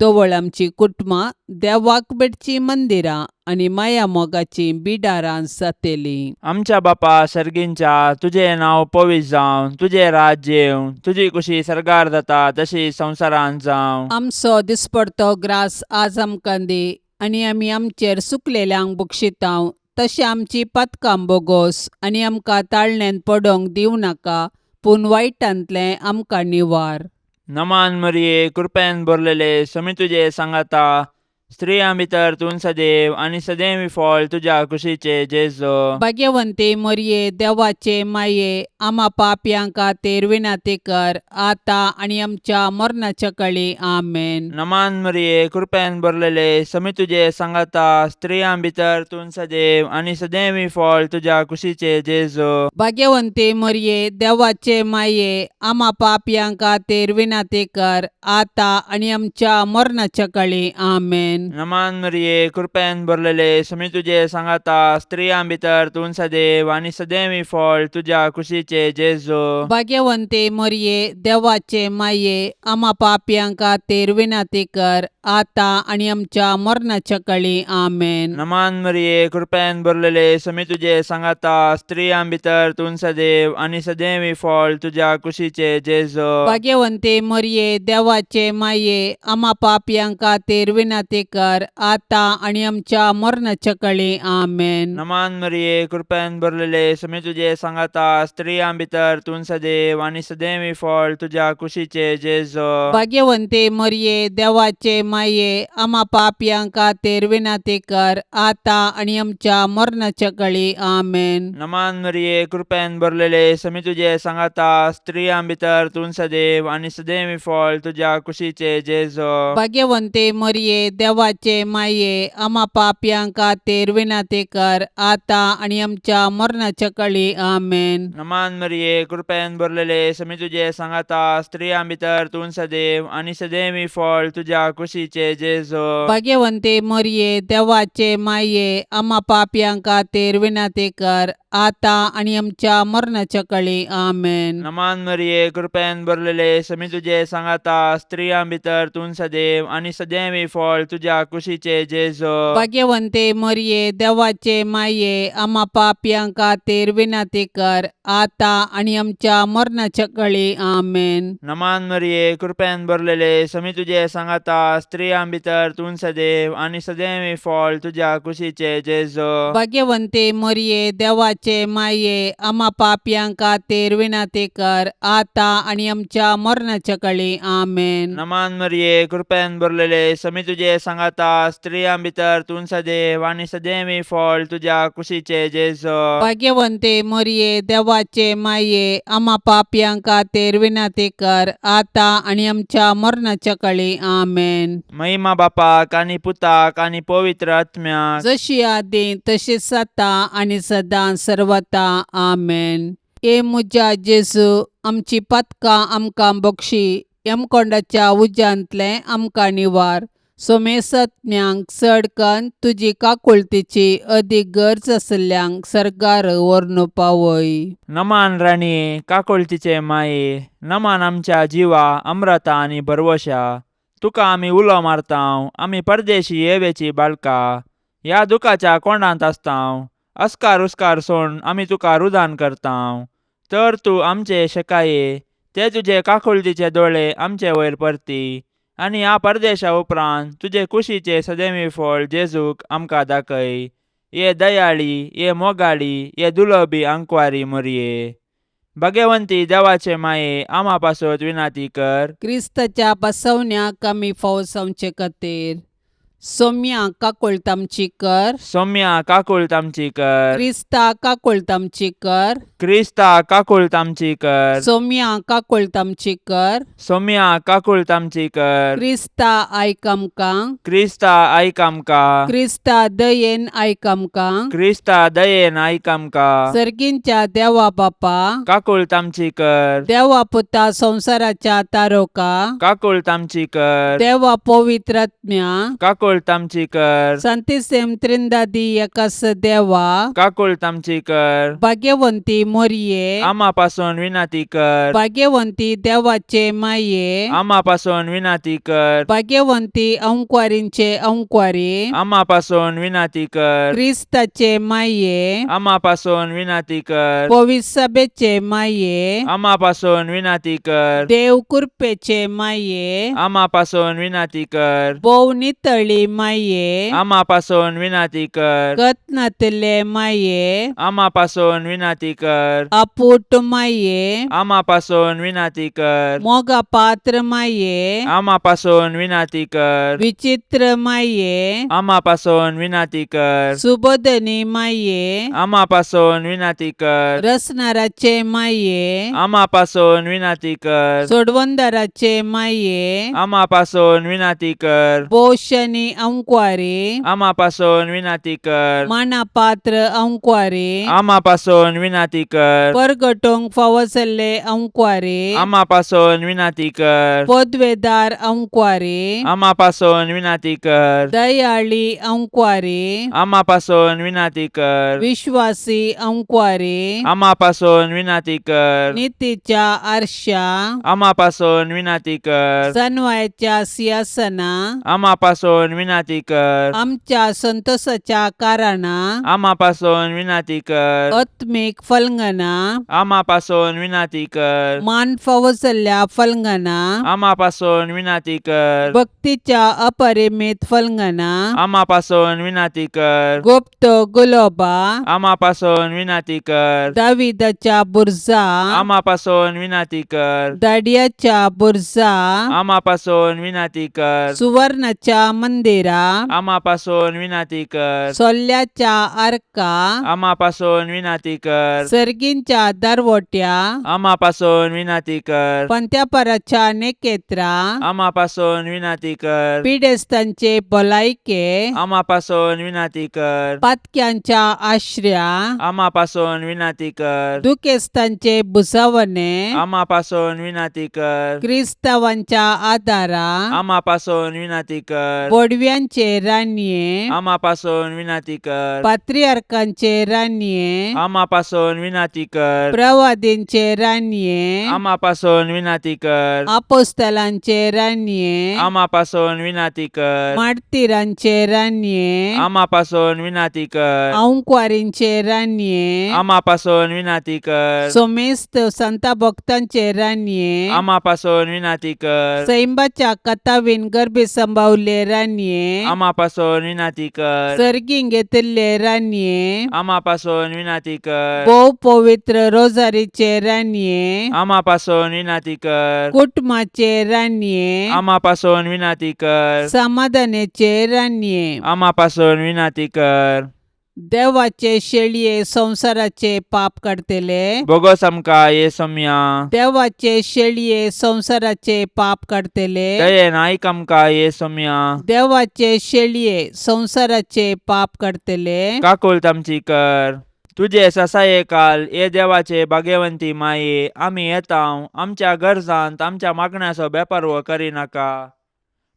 तवळ आमची कुटुंबां देवाक भेटचीं मंदिरां आनी माया मोगाचीं बिडारां जातलीं. आमच्या बापा सर्गींच्या, तुजें नांव पवित्र जावं, तुजें राज्य येवं, तुजी कुशी सर्गार जाता तशी संवसारांत जावं. आमचो दिसपडतो ग्रास आज आमकां दी आनी आमी आमचेर सुकलेल्यांक बक्षितांव तशें आमची पातकां बोगोस आनी आमकां ताळण्यांत पडोंक दिवं नाका पूण वायटांतलें आमकां निवार. नमान मरिये, कृपेन भरलेले, समी तुजे सांगाता, स्त्रियां भितर तूं सदैव आनी सदैव फळ तुज्या कुशीचे जेजो. भाग्यवंती मरये, देवाचे माये, आमा पापयां खातीर विनंती कर आतां आनी आमच्या मरणाच्या कळी. आमेन. नमान मरिये, कृपेन भरलेले, समी तुजे सांगाता, स्त्रियां भितर तूं सदैव आनी सदैव फळ तुज्या कुशीचे जेजो. भाग्यवंती मरये, देवाचे माये, आमा पापयां खातीर विनंती कर आतां आनी आमच्या मरणाच्या कळी. आमेन. नमान मरिये, कृपेन भरलेले, समी तुजे सांगाता, स्त्रियां भितर तूं सदैव आनी सदैव फळ तुज्या कुशीचे जेजो. भाग्यवंती मरये, देवाचे माये, आमा पापयां खातीर विनंती कर आतां आनी आमच्या मरणाच्या कळी. आमेन. नमान मरिये, कृपेन भरलेले, समी तुजे सांगाता, स्त्रियां भितर तूं सदैव आनी सदैव फळ तुज्या कुशीचे जेजो. भाग्यवंती मरये, देवाचे माये, आमा पापयां खातीर विनंती कर आतां आनी आमच्या मरणाच्या कळी. आमेन. नमान मरिये, कृपेन भरलेले, समी तुजे सांगाता, स्त्रियां भितर तूं सदैव आनी सदैव फळ तुज्या कुशीचे जेजो. भाग्यवंती मरये, देवाचे माये, आमा पापयां खातीर विनंती कर आतां आनी आमच्या मरणाच्या कळी. आमेन. नमान मरिये, कृपेन भरलेले, समी तुजे सांगाता, स्त्रियां भितर तूं सदैव आनी सदैव फळ तुज्या कुशीचे जेजो. भाग्यवंती मरये, देवाचे माये, आमा पापयां खातीर विनंती कर आतां आनी आमच्या मरणाच्या कळी. आमेन. नमान मरिये, कृपेन भरलेले, समी तुजे सांगाता, स्त्रियां भितर तूं सदैव आनी सदैव फळ तुज्या कुशीचे जेजो. भाग्यवंती मरये, देवाचे माये, आमा पापयां खातीर विनंती कर आतां आनी आमच्या मरणाच्या कळी. आमेन. नमान मरिये, कृपेन भरलेले, समी तुजे सांगाता, स्त्रियां भितर तूं सदैव आनी सदैव फळ तुज्या कुशीचे जेजो. भाग्यवंती मरये, देवाचे माये, आमा पापयां खातीर विनंती कर आतां आनी आमच्या मरणाच्या कळी. आमेन. नमान मरिये, कृपेन भरलेले, समी तुजे सांगाता, स्त्रियां भितर तूं सदैव आनी सदैव फळ तुज्या कुशीचे जेजो. भाग्यवंती मरये, देवाचे माये, आमा पापयां खातीर विनंती कर आतां आनी आमच्या मरणाच्या कळी. आमेन. नमान मरिये, कृपेन भरलेले, समी तुजे सांगाता, स्त्रियां भितर तूं सदैव आनी सदैव फळ तुज्या कुशीचे जेजो. भाग्यवंती मरये, देवाचे माये, आमा पापयां खातीर विनंती कर आतां आनी आमच्या मरणाच्या कळी. आमेन. महिमा बापाक आनी पुताक आनी पवित्र आत्म्याक, जशी आदी तशीच आतां आनी सदां सर्वता. आमेन. ए म्हज्या जेजू, आमची पातकां आमकां बक्षी, यमकोंडाच्या उज्यांतलें आमकां निवार, सोमेसत्म्यांक चड कन्न तुजी काकुळतीची अदीक गरज आशिल्ल्यांक सर्गार व्हरून पावय. नमान राणये, काकुळतीचे माये, नमान आमच्या जिवा अम्रता आनी भरवशा, तुका आमी उलो मारतांव, आमी परदेशी येवेची बाळका, ह्या दुखाच्या कोंडांत आसतांव, अस्कार उस्कार सोड आमी तुका रुदान करतांव, तर तूं आमचे शेकाये ते तुजे काकुळतीचे दोळे आमचे वयर परती आनी ह्या परदेशा उपरांत तुजे कुशीचे सदैवी फळ जेजूक आमकां दाखय. ये दयाळी, ये मोगाळी, ये दुलबी आंकवारी मोरये, भाग्यवंती देवाचे माये, आमा पासत विनाती कर. क्रिस्ताच्या बसवण्याक आमी फावो जावचे खातीर सोम्या काकुळट आमची कर. सोम्या काकुळट आमची कर. क्रिस्ता काकुळट आमची कर. क्रिस्ता काकुळट आमची कर. सोम्या काकुळट आमची कर. सोम्या काकुळट आमची कर. क्रिस्ता आयक आमकां. क्रिस्ता आयक आमकां. क्रिस्ता दयेन आयक आमकां. क्रिस्ता दयेन आयक आमकां. सर्गींच्या देवा बापा, काकुळट आमची कर. देवा पुता संवसाराच्या तारोका, काकुळट आमची कर. देवा पवित्रात्म्या, काकुळट आमची कर. सांतिसेम त्रिंदादी एकास देवा, काकुळट आमची कर. भाग्यवंती मोरये, आमा पासून विनाती कर. भाग्यवंती देवाचे माये, आमा पासून विनाती कर. भाग्यवंती अंकवारींचे अंकवारी, आमा पासून विनाती कर. क्रिस्ताचे माये, आमा पासून विनाती कर. पविसभेचे माये, आमा पासून विनाती कर. देव कृपेचे माये, आमा पासून विनाती कर. भोव नितळी दयाळी माये, आमा पासून विनाती कर. कत नातिल्ले माये, आमा पासून विनाती कर. अपूट माये, आमा पासून विनाती कर. मोगा पात्र माये, आमा पासून विनाती कर. विचित्र माये, आमा पासून विनाती कर. सुबोधनी माये, आमा पासून विनाती कर. रसनाराचे माये, आमा पासून विनाती कर. सोडवंदाराचे माये, आमा पासून विनाती कर. पोषणी अंक्वारी, आमा पासून विनाती कर. मानापात्र अंक्वारी, आमा पासून विनाती कर. परगटोंक फावो जाल्ले अंक्वारी, आमा पासून विनाती कर. पदवेदार अंक्वारी, आमा पासून विनाती कर. दयाळी अंक्वारी, आमा पासून विनाती कर. विश्वासी अंक्वारी, आमा पासून विनाती कर. नितीच्या आरशा, आमा पासून विनाती कर. सनवायच्या सिंहासना, आमा पासून विनाती कर. आमच्या संतोषाच्या कारणा, आमा पासून विनाती कर. आत्मीक फलंगना, आमा पासून विनाती कर. मान फावो जाल्ल्या फलंगना, आमा पासून विनाती कर. भक्तीच्या अपरिमित फलंगना, आमा पासून विनाती कर. गुप्त गुलोबा, आमा पासून विनाती कर. दाविदाच्या बुर्जा, आमा पासून विनाती कर. दाडियाच्या बुर्जा, आमा पासून विनाती कर. सुवर्णाच्या मंदिरा, आमा पासून विनाती कर. सोल्ल्याच्या आर्का, आमा पासून विनाती कर. सर्गींच्या दरवट्या, आमा पासून विनाती कर. पंत्यापराच्या नेकेत्रा, आमा पासून विनाती कर. पिडेस्तांचे भलायके, आमा पासून विनाती कर. पातक्यांच्या आश्र्या, आमा पासून विनाती कर. दुखेस्तांचे भुजावणे, आमा पासून विनाती कर. क्रिस्तावांच्या आदारा, आमा पासून विनाती कर. बोडव्यांचे रानये, आमा पासून विनाती कर. पात्रियार्कांचे रानये, आमा पासून विनाती कर. प्रवादींचे रानये, आमा पासून विनाती कर. आपोस्तलांचे रानये, आमा पासून विनाती कर. मार्तीरांचे रानये, आमा पासून विनाती कर. अंक्वारींचे रानये, आमा पासून विनाती कर. सोमेस्त संता भक्तांचे रानये, आमा पासून विनाती कर. सैंबाच्या कथावीन गर्भे संभावले रानये, आमा पासून विनाती कर. सर्गीं घेतिल्ले रानये, आमा पासून विनाती कर. भोव पवित्र रोजारीचे रानये, आमा पासून विनाती कर. कुटुंबाचे रानये, आमा पासून विनाती कर. समाधानाचे रानये, आमा पासून विनाती कर. देवाचे शेळये संवसाराचे पाप काडतले, बोगस आमकां ये सोम्या. देवाचे शेळये संवसाराचे पाप काडतले, दयेन आयक आमकां ये सोम्या. देवाचे शेळये संवसाराचे पाप काडतले, काकुळट आमची कर. तुजे ससाये काल ये देवाचे भाग्यवंती माये, आमी येता आमच्या गरजांत आमच्या मागण्याचो बेपर्व करिनाका,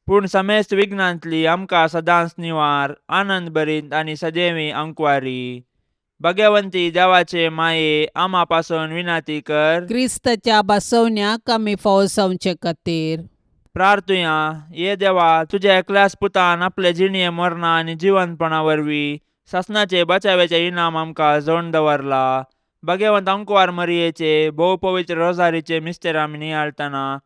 पूण समेस्त विघ्नांतली आमकां सदांच निवार, आनंद भरीत आनी सदैवी अंकवारी. भाग्यवंती देवाचे माये, आमा पासून विनाती कर. क्रिस्ताच्या बसवण्याक आमी फावो जावचे खातीर. प्रार्थुया. ये देवा, तुज्या एकल्याच पुतान आपले जिणये मरणा आनी जिवंतपणा वरवीं सासणाचे बचाव्याचे इनाम आमकां जोडून दवरला. भाग्यवंत अंकवार मरियेचे भोव पवित्र रोजारीचे मिस्तेर आमी नियाळतना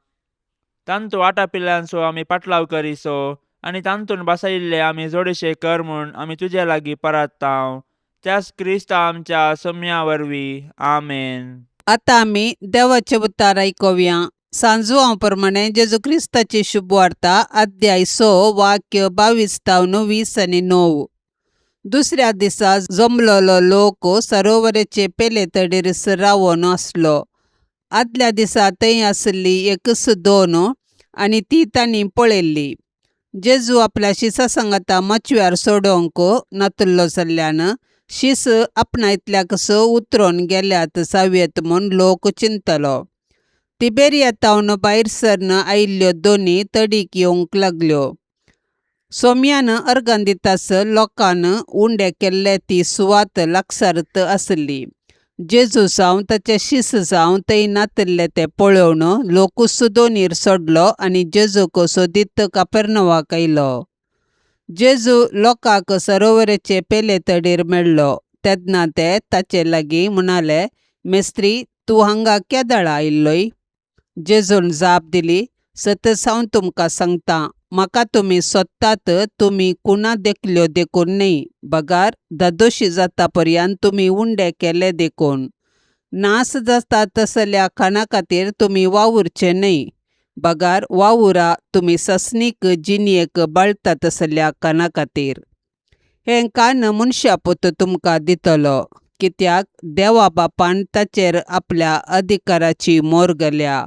तांतू आटापिल्ल्यांचो आमी पाटलाव करिसो आनी तांतून बसयिल्ले आमी जोडशे कर म्हूण आमी तुजे लागीं परात्तांव, त्याच क्रिस्ता आमच्या सोम्या वरवीं. आमेन. आतां आमी देवाचे उतार आयकुया. सांजुआं प्रमाणे जेजू क्रिस्ताची शुभवार्ता, अध्याय 6, वाक्य 22 तावन 20 आनी 9. दुसऱ्या दिसा जमलोलो लोक सरोवराचे पेले तडीर रावन आसलो. आदल्या दिसा थंय आसली एकच दोन आनी ती तांणी पळयल्ली. जेजू आपल्या शिसा सांगाता मचव्यार सोडोवंक नातल्लो जाल्ल्यान शीस आपणायतल्याकसो उतरोन गेल्यात जावयेत म्हूण लोक चिंतलो. तिबेरिया तावन भायर सरन आयिल्ल्यो दोनी तडीक येवंक लागल्यो. सोम्यान अर्गां दितास लोकान उंडे केल्ले ती सुवात लागसारत आसली. जेजू जावं ताचे शीस जावं थंय नातिल्ले ते पळोवन लोकूच दोनीर सोडलो आनी जेजूक सोदीत कापेर्नवाक आयलो. जेजू लोकांक सरोवराचे पेले तडीर मेळ्ळो तेन्ना ते ताचे लागीं म्हणाले, मेस्त्री, तूं हांगा केदळा आयिल्लोय? जेजून जाप दिली, सतच हांव तुमकां सांगतां, म्हाका तुमी सोदतात तुमी कुणा देखल्यो देखून न्हय, बगार धादोशी जाता पर्यंत तुमी उंडे केले देखून. नास जाता तसल्या खाणा खातीर तुमी वावुरचे न्हय, बगार वावुरा तुमी ससनीक जिणयेक बाळता तसल्या खाणा खातीर. हें कान मनशापूत तुमकां दितलो, कित्याक देवा बापान ताचेर आपल्या अधिकाराची मोर घाल्या.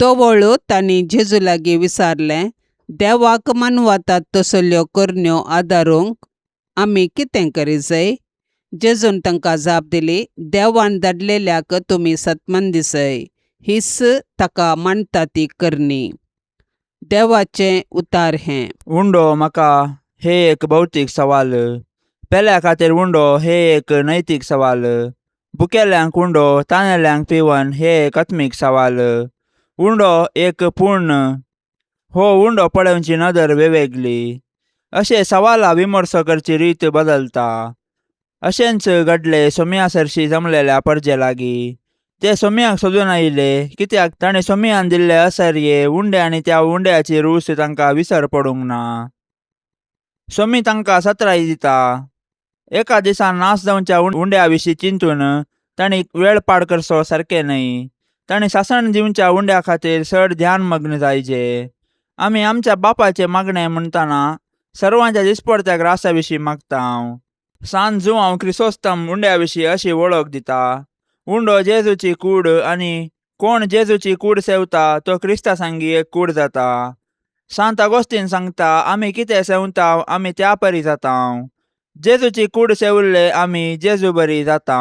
तवळ तांणी जेजू लागीं विचारलें, देवाक मानवतात तसल्यो करण्यो आदारूंक आमी कितें करी जाय? जेजून तांकां जाप दिली, देवान धाडलेल्याक तुमी सतमान दिसय, हीच ताका मानता ती करणी. देवाचें उतार हें. उंडो म्हाका हे एक भौतीक सवाल. पेल्या खातीर उंडो हे एक नैतीक सवाल. भुकेल्यांक उंडो, तानेल्यांक पिवन हे एक आत्मीक सवाल. उंडो एक पूर्ण हो उंडो पळोवची नदर वेगवेगळी. अशें सवाला विमर्सो करची रीत बदलता. अशेंच घडलें सोम्या सरशी जमलेल्या परजे लागीं. ते सोम्याक सोदून आयले, कित्याक ताणें सोम्यान दिल्ले असरये उंडे आनी त्या उंड्याची रूच तांकां विसर पडूंक ना. सोमी तांकां सत्राय दिता. एका दिसान नाश जावच्या उंड्या विशीं चिंतून तांणी वेळ पाड करचो सारकें न्हय. तांणी सासण दिवच्या उंड्या खातीर चड ध्यानमग्न जायचे. आमी आमच्या बापाचें मागणें म्हणटना सर्वांच्या दिसपडत्या ग्रासा विशीं मागता. सान जुआंव क्रिसोस्तम उंड्या विशीं अशी वळख दिता. उंडो जेजूची कूड आनी कोण जेजूची कूड सेवता तो क्रिस्ता सांगी एक कूड जाता. सांत आगोस्तीन सांगता, आमी कितें सेवता आमी त्या परी जाता. जेजूची कूड सेवल्ले आमी जेजू बरी जाता.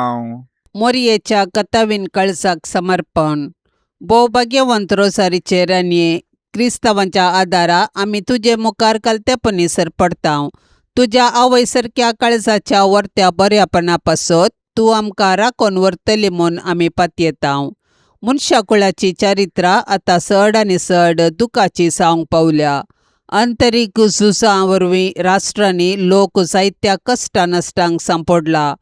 मोरयेच्या कथावीन कळसाक समर्पण. भोव भाग्यवंत रोजारीचे राणये, क्रिस्तांवांच्या आदारा आमी तुजे मुखार कलतेपणी सरपडता. तुज्या आवय सारक्या काळजाच्या वर्त्या बऱ्यापणा पासत तूं आमकां राखून व्हरतली म्हूण आमी पातयेता. मनशाकुळाची चारित्रां आतां चड आनी चड दुखाची जावंक पावल्या. अंतरीक झुजां वरवीं राष्ट्रांनी लोक जायत्या कश्टा नश्टांक सांपडला.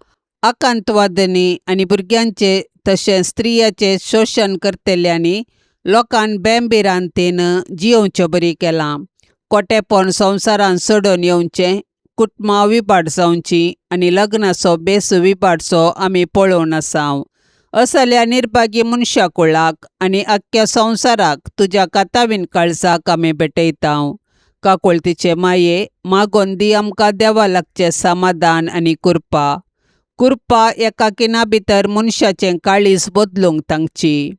आकांतवादांनी आनी भुरग्यांचे तशें स्त्रियाचें शोशण करतल्यांनी लोकान बेंबिरांतीन जियोवचे बरी केलां. कोटेपण संवसारान सोडून येवचें, कुटुंबां विबाड जावचीं आनी लग्नाचो बेस विबाडचो आमी पळोवन आसाव. असल्या निर्भागी मनशाकुळाक आनी आख्ख्या संवसाराक तुज्या कातावीन काळजाक आमी भेटयता. काकुळतीचे माये, मागोन दी आमकां देवा लागचें समाधान आनी कृपा. कृपा एका खिणा भितर मनशाचें काळीज बदलूंक तांकची.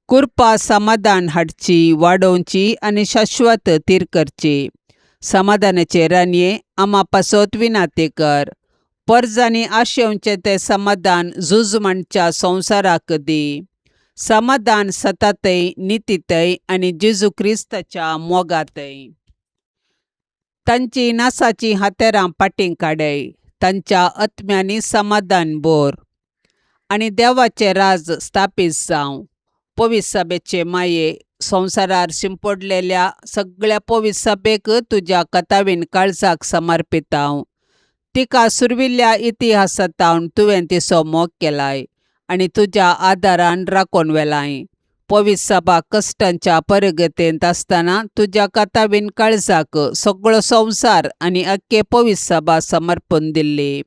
कृपा समाधान हाडची, वाडोवची आनी शाश्वत थीर करची. समाधानाचे राणये, आमा पासत विनाती कर. परजांनी आशेवचें तें समाधान झूज मांडच्या संवसाराक दी. समाधान सतातय, नितीतय आनी जेजू क्रिस्ताच्या मोगातय. तांची नासाचीं हातेरां फाटीं काडय, तांच्या आत्म्यांनी समाधान बोर आनी देवाचें राज स्थापीत जावं. पवित्र सभेचे माये, संवसारार शिंपडलेल्या सगळ्या पवित्र सभेक तुज्या कथावीन काळजाक समर्पिताव. तिका सुरविल्ल्या इतिहासांत तुवें तिचो मोग केलाय आनी तुज्या आदारान राखून व्हेलाय. पवित्र सभा कश्टांच्या परगतेंत आसतना तुज्या कथावीन काळजाक सगळो संवसार आनी अख्खे पवित्र सभा समर्पण दिल्ली.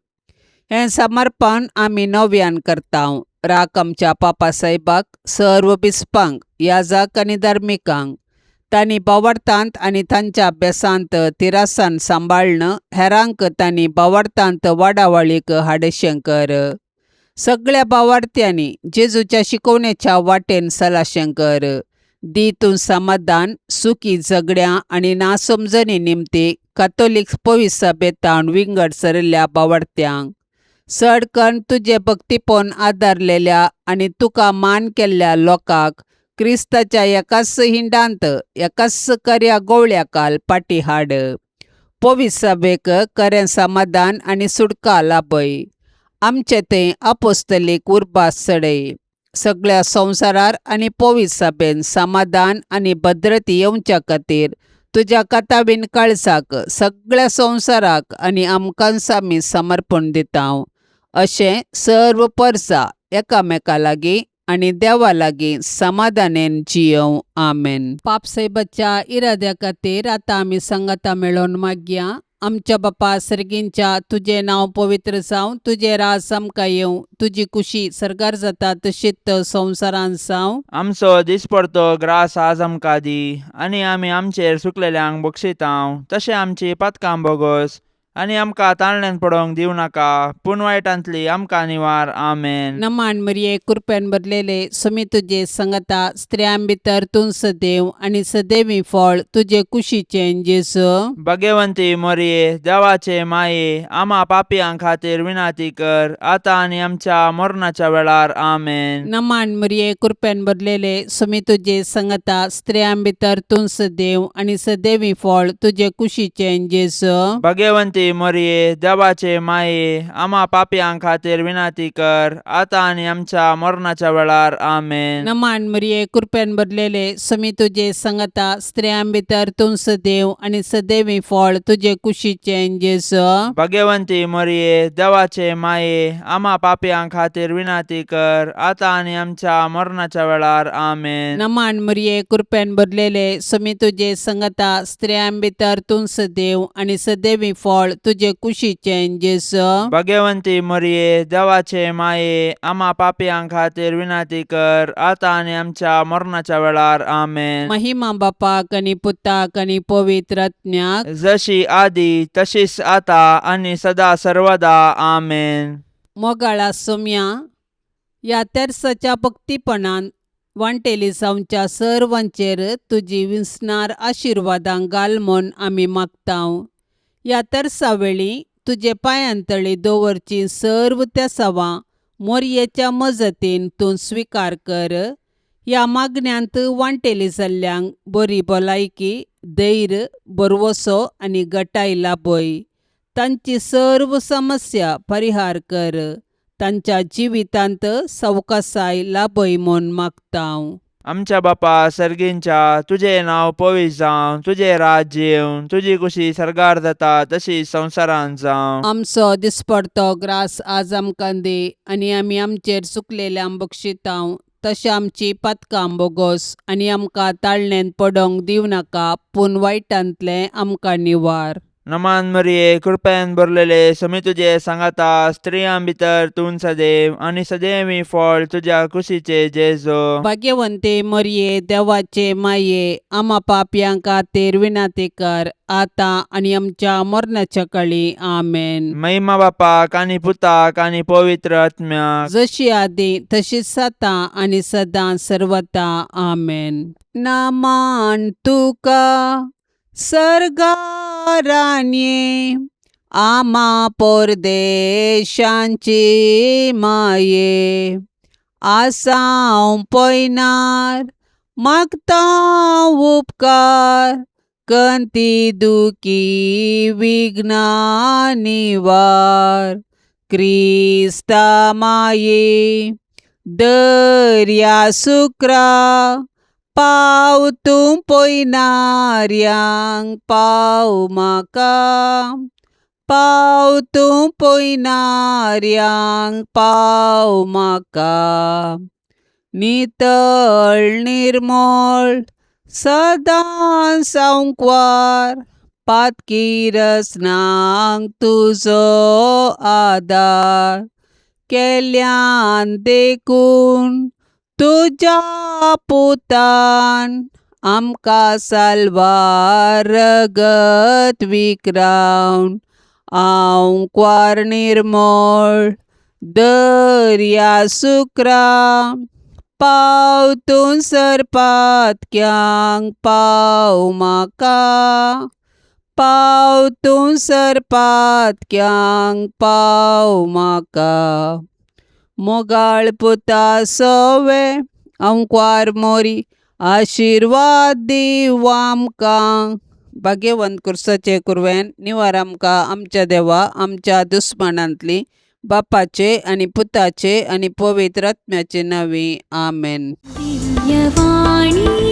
हें समर्पण आमी नव्यान करता. राख आमच्या पापा साहेबाक, सर्व बिस्पांक, याजक आनी धार्मिकांक, तांणी भावार्थांत आनी तांच्या अभ्यासांत तिरासान सांबाळ्न हेरांक तांणी भावार्थांत वाडावळीक हाडशें कर. सगळ्या भावार्थ्यांनी जेजूच्या शिकवणेच्या वाटेन सलाशें कर. दी तूं समाधान, सुखी झगड्यां आनी नासमजणी निमती कातोलीक पवित्र सभेंत विंगड सरिल्ल्या भावार्थ्यांक, चड कन्न तुजें भक्तीपण आदारलेल्या आनी तुका मान केल्ल्या लोकांक क्रिस्ताच्या एकाच हिंडांत एकाच कर्या गोवळ्याकाल पाटी हाड. पवित्र सभेक खरें समाधान आनी सुटका लाभय. आमचे थंय आपोस्तलीक उर्बा चडय. सगळ्या संवसारार आनी पवित्र सभेन समाधान आनी भद्रती येवच्या खातीर तुज्या कथावीन काळजाक सगळ्या संवसाराक आनी आमकांच आमी समर्पण दिता. अशें सर्व परजा एकामेका लागीं आनी देवा लागीं समाधानेन जियोवं. आमेन. पापसाहेबाच्या इराद्या खातीर आतां आमी सांगाता मेळोवन मागया. आमच्या बापा सर्गींच्या, तुजें नांव पवित्र जावं, तुजें राज आमकां येवं, तुजी कुशी सर्गार जाता तशीच संवसारांत जावं. आमचो दिसपडतो ग्रास आज आमकां दी आनी आमी आमचेर सुकलेल्यांक बक्षितांव तशें आमची पातकां बोगोस आनी आमकां ताळण्यान पडोवंक दिवं नाका पूण वायटांतली आमकां निवार. आमेन. नमान मरिये, कृपेन भरलेले, सुमी तुजे संगता, स्त्रियां भितर तूं सदैव आनी सदैवी फळ तुजे कुशीचें जेजू. भगवंती मोरये, देवाचे माये, आमा पापयां खातीर विनाती कर आतां आनी आमच्या मरणाच्या वेळार. आमेन. नमान मरिये, कृपेन भरलेले, सुमी तुजे संगता, स्त्रियां भितर तूं सदैव आनी सदैवी फळ तुजे कुशीचें जेजू. भगवंती मोरये, देवाचे माये, आमा पापयां खातीर विनाती कर आतां आनी आमच्या मरणाच्या वेळार. आमेन. नमान मरिये, कृपेन भरलेले, सुमी तुजे संगता, स्त्रियां भितर तूं सदैव आनी सदैवी फळ तुजे कुशीचें जेजू. भगवंती मोरये, देवाचे माये, आमा पापयां खातीर विनाती कर आतां आनी आमच्या मरणाच्या वेळार. आमेन. नमान मरिये, कृपेन भरलेले, सुमी तुजे संगता, स्त्रियां भितर तूं सदैव आनी सदैवी फळ तुजे कुशीचें जेजू. भगवंती मोरये, देवाचे माये, आमा पापयां खातीर विनाती कर आतां आनी आमच्या मरणाच्या वेळार. आमेन. महिमा बापाक आनी पुताक आनी पवित्र आत्म्याक. जशी आदी तशीच आता आनी सदा सर्वदा. आमेन. मोगाळा सोम्या, ह्या तेर्साच्या भक्तीपणान वांटेली जावच्या सर्वांचेर तुजी विसणार आशिर्वादां घाल म्हूण आमी मागतांव. ह्या तेर्सा वेळी तुजे पांयांतळी दवरची सर्व तेसावां मोरयेच्या मजतीन तूं स्विकार कर. ह्या मागण्यांत वांटेली जाल्ल्यांक बरी भलायकी, धैर्य, भरवसो आनी गटाय लाभय. तांची सर्व समस्या परिहार कर. तांच्या जिवितांत सवकासाय लाभय म्हूण मागतांव. आमच्या बापा सर्गींच्या, तुजें नांव पवित्र जावं, तुजें राज्य येवं, तुजी कुशी सर्गार जाता तशी संवसारांत जावं. आमचो दिसपडतो ग्रास आज आमकां दी आनी आमी आमचेर चुकलेल्यांक बक्षितांव तशें आमची पातकां बोगोस आनी आमकां ताळणेंत पडोंक दिवं नाका पूण वायटांतलें आमकां निवार. नमान मरिये, कृपेन भरलेले, समी तुजे सांगाता, स्त्रियां भितर तूं सदैव आनी सदैवी फळ तुज्या कुशीचे जेजो. भाग्यवंते मरिये, देवाचे माये, आमा पापयां खातीर विनाती कर आतां आनी आमच्या मरणाच्या कळी. आमेन. महिमा बापाक आनी पुताक आनी पवित्र आत्म्याक. जशी आदी तशीच आतां आनी सदां सर्वता. आमेन. नामान तुका सर्गारान्ये, आमा परदेशांची माये, आसाव पयनार मागता उपकार, कंती दुखी विघ्ना निवार. क्रिस्ता माये, दर्या सुक्रा, पाव तूं पयनार्यांक, पाव म्हाका, पाव तूं पयनार्यांक, पाव म्हाका. नितळ निर्मळ सदां सांकवार, पातकी रसनांक तुजो आदार, केल्यान देखून तुज्या पुतान आमकां साल्वार रगत विक्रावन. आंकवार निर्मळ दर्या सुक्रा, पाव तूं सरपातक्यांक, पाव म्हाका, पाव तूं सरपातक्यांक, पाव म्हाका. मोगाळ पुता सोवे, अंकवार मोरी, आशिर्वाद दीव आमकां. भाग्यवंत कुर्साचे कुरवेन निवार आमकां आमच्या देवा आमच्या दुस्मानांतली, बापाचे आनी पुताचे आनी पवित्र आत्म्याचे नांवी. आमेन. दिव्यवाणी.